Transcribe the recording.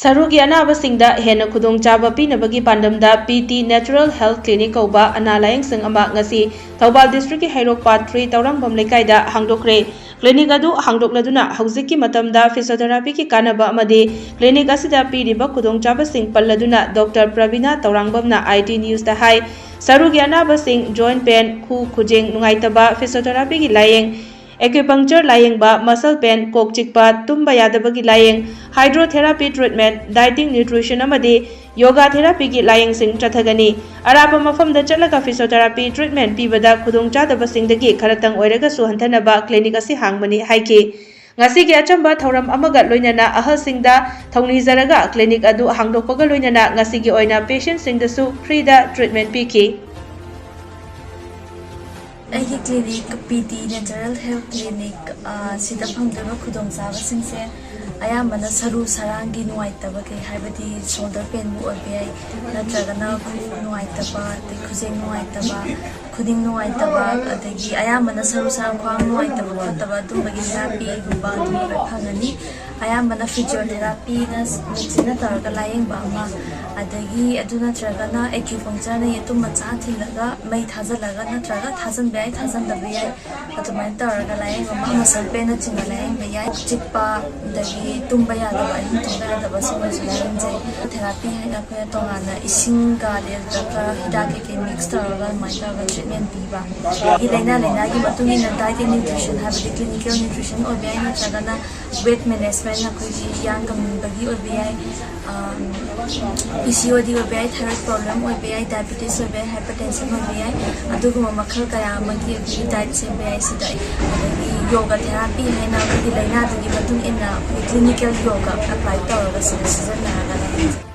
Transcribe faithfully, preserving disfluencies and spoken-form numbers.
ꯁꯔꯨꯒꯤ ꯑꯅꯥꯕꯁꯤꯡꯗ ꯍꯦꯟꯅ ꯈꯨꯗꯣꯡꯆꯥꯕ ꯄꯤꯅꯕꯒꯤ ꯄꯥꯟꯗꯝꯗ P T Natural Health Clinic ꯀꯧꯕ ꯑꯅꯥ ꯂꯥꯌꯦꯡꯁꯪ ꯑꯃ ꯉꯁꯤ ꯊꯧꯕꯥꯜ district ꯀꯤ ꯍꯩꯔꯣꯛ part three ꯇꯧꯔꯥꯡꯕꯝ ꯂꯩꯀꯥꯏꯗ ꯍꯥꯡꯗꯣꯛꯈ꯭ꯔꯦ꯫ Clinic ꯑꯗꯨ ꯍꯥꯡꯗꯣꯛꯂꯗꯨꯅ ꯍꯧꯖꯤꯛꯀꯤ ꯃꯇꯝꯗ physiotherapy ꯒꯤ ꯀꯥꯟꯅꯕ ꯑꯃꯗꯤ clinic ꯑꯁꯤꯗ ꯄꯤꯔꯤꯕ ꯈꯨꯗꯣꯡꯆꯥꯕꯁꯤꯡ ꯄꯜꯂꯗꯨꯅ Doctor ꯄ꯭ꯔꯕꯤꯅꯥ ꯇꯧꯔꯥꯡꯕꯝꯅ I T news ꯇ ꯍꯥꯏ, ꯁꯔꯨꯒꯤ ꯑꯅꯥꯕꯁꯤꯡ, joint pain, ꯈꯨ ꯈꯨꯖꯦꯡ ꯅꯨꯡꯉꯥꯏꯇꯕ, physiotherapy ꯒꯤ ꯂꯥꯌꯦꯡ, acupuncture ꯂꯥꯌꯦꯡꯕ, muscle pain, ꯀꯣꯛ ꯆꯤꯛꯄ, ꯇꯨꯝꯕ ꯌꯥꯗꯕꯒꯤ ꯂꯥꯌꯦꯡ, hydrotherapy treatment, dieting, nutrition ꯑꯃꯗꯤ yoga therapy ꯒꯤ ꯂꯥꯌꯦꯡꯁꯤꯡ ꯆꯠꯊꯒꯅꯤ꯫ ꯑꯔꯥꯞꯄ ꯃꯐꯝꯗ ꯆꯠꯂꯒ physiotherapy treatment ꯄꯤꯕꯗ ꯈꯨꯗꯣꯡꯆꯥꯗꯕꯁꯤꯡꯗꯒꯤ ꯈꯔꯇꯪ ꯑꯣꯏꯔꯒꯁꯨ ꯍꯟꯊꯅꯕ clinic ꯑꯁꯤ ꯍꯥꯡꯕꯅꯤ ꯍꯥꯏꯈꯤ꯫ ꯉꯁꯤꯒꯤ ꯑꯆꯝꯕ ꯊꯧꯔꯝ ꯑꯃꯒ ꯂꯣꯏꯅꯅ ꯑꯍꯜꯁꯤꯡꯗ ꯊꯧꯅꯤꯖꯔꯒ clinic ꯑꯗꯨ ꯍꯥꯡꯗꯣꯛꯄꯒ ꯂꯣꯏꯅꯅ ꯉꯁꯤꯒꯤ ꯑꯣꯏꯅ patient ꯁꯤꯡꯗꯁꯨ free ꯗ treatment ꯄꯤꯈꯤ꯫ ꯑꯩꯒꯤ clinic, ꯄꯤ ꯇꯤ Natural Health Clinic, ꯑ, ꯁꯤꯗ ꯐꯪꯗꯣꯏꯕ ꯈꯨꯗꯣꯡꯆꯥꯕꯁꯤꯡꯁꯦ ꯑꯌꯥꯝꯕꯅ ꯁꯔꯨ ꯁꯔꯥꯡꯒꯤ ꯅꯨꯡꯉꯥꯏꯇꯕ ꯀꯩ, ꯍꯥꯏꯕꯗꯤ shoulder pain ꯕꯨ ꯑꯣꯏꯕ ꯌꯥꯏ, ꯅꯠꯇ꯭ꯔꯒꯅ ꯈꯨꯎ ꯅꯨꯡꯉꯥꯏꯇꯕ, ꯑꯗꯩ ꯈꯨꯖꯦꯡ ꯅꯨꯡꯉꯥꯏꯇꯕ, ꯈꯨꯅꯤꯡ ꯅꯨꯡꯉꯥꯏꯇꯕ, ꯑꯗꯒꯤ ꯑꯌꯥꯝꯕꯅ ꯁꯔꯨ ꯁꯔꯥꯡ, ꯈ꯭ꯋꯥꯡ ꯅꯨꯡꯉꯥꯏꯇꯕ ꯈꯣꯠꯇꯕ ꯑꯗꯨꯝꯕꯒꯤ therapy ꯒꯨꯝꯕ ꯑꯗꯨꯝ ꯂꯣꯏ ꯐꯪꯒꯅꯤ꯫ ꯑꯌꯥꯝꯕꯅ physiotherapy ꯅ ꯃꯦꯆꯤꯟꯅ ꯇꯧꯔꯒ ꯂꯥꯌꯦꯡꯕ ꯑꯃ, ꯑꯗꯒꯤ ꯑꯗꯨ ꯅꯠꯇ꯭ꯔꯒꯅ acupuncture ꯅ ꯌꯦꯇꯨꯝ ꯃꯆꯥ ꯊꯤꯜꯂꯒ ꯃꯩ ꯊꯥꯖꯤꯜꯂꯒ, ꯅꯠꯇ꯭ꯔꯒ ꯊꯥꯖꯤꯟꯕ ꯌꯥꯏ, ꯊꯥꯖꯤꯟꯗꯕ ꯌꯥꯏ, ꯑꯗꯨꯃꯥꯏꯅ ꯇꯧꯔꯒ ꯂꯥꯌꯦꯡꯕ ꯑꯃ, muscle pain ꯅꯆꯤꯡꯕ ꯂꯥꯌꯦꯡꯕ ꯌꯥꯏ꯫ ꯀꯣꯛ ꯆꯤꯛꯄ, ꯑꯗꯒꯤ ꯇꯨꯝꯕ ꯌꯥꯗꯕ, ꯑꯍꯤꯡ ꯇꯨꯝꯕ ꯌꯥꯗꯕ, ꯁꯤꯒꯨꯝꯕꯁꯨ ꯂꯥꯌꯦꯡꯖꯩ꯫ Therapy ꯍꯥꯏꯅ ꯑꯩꯈꯣꯏꯅ ꯇꯣꯉꯥꯟꯅ ꯏꯁꯤꯡꯒ ꯅꯠꯇ꯭ꯔꯒ ꯍꯤꯗꯥꯛ ꯀꯩꯀꯩ mix ꯇꯧꯔꯒ ꯑꯗꯨꯃꯥꯏꯅ ꯇꯧꯔꯒ treatment ꯄꯤꯕ꯫ ꯑꯗꯒꯤ ꯂꯥꯏꯅꯥ ꯂꯥꯏꯅꯥꯒꯤ ꯃꯇꯨꯡ ꯏꯟꯅ diet and nutrition, ꯍꯥꯏꯕꯗꯤ clinical nutrition ꯑꯣꯏꯕ ꯌꯥꯏ, ꯅꯠꯇ꯭ꯔꯒꯅ weight management, ꯑꯩꯈꯣꯏꯒꯤ ꯌꯥꯡ ꯀꯪꯕꯒꯤ ꯑꯣꯏꯕ ꯌꯥꯏ, ꯑꯥ, P C O D ꯑꯣꯏꯕ ꯌꯥꯏ, thyroid problem ꯑꯣꯏꯕ ꯌꯥꯏ, diabetes ꯑꯣꯏꯕ ꯌꯥꯏ, hypertension ꯑꯣꯏꯕ ꯌꯥꯏ, ꯑꯗꯨꯒꯨꯝꯕ ꯃꯈꯜ ꯀꯌꯥ ꯑꯃꯒꯤ ꯑꯩꯈꯣꯏꯒꯤ diet ꯁꯦꯝꯕ ꯌꯥꯏ ꯁꯤꯗ꯫ ꯑꯗꯒꯤ yoga therapy ꯍꯥꯏꯅ ꯑꯩꯈꯣꯏꯒꯤ ꯂꯥꯏꯅꯥꯗꯨꯒꯤ ꯃꯇꯨꯡ ꯏꯟꯅ ꯑꯩꯈꯣꯏꯒꯤ clinical yoga apply ꯇꯧꯔꯒ ꯁꯤꯗ ꯁꯤꯖꯤꯟꯅꯔꯒ ꯂꯩ꯫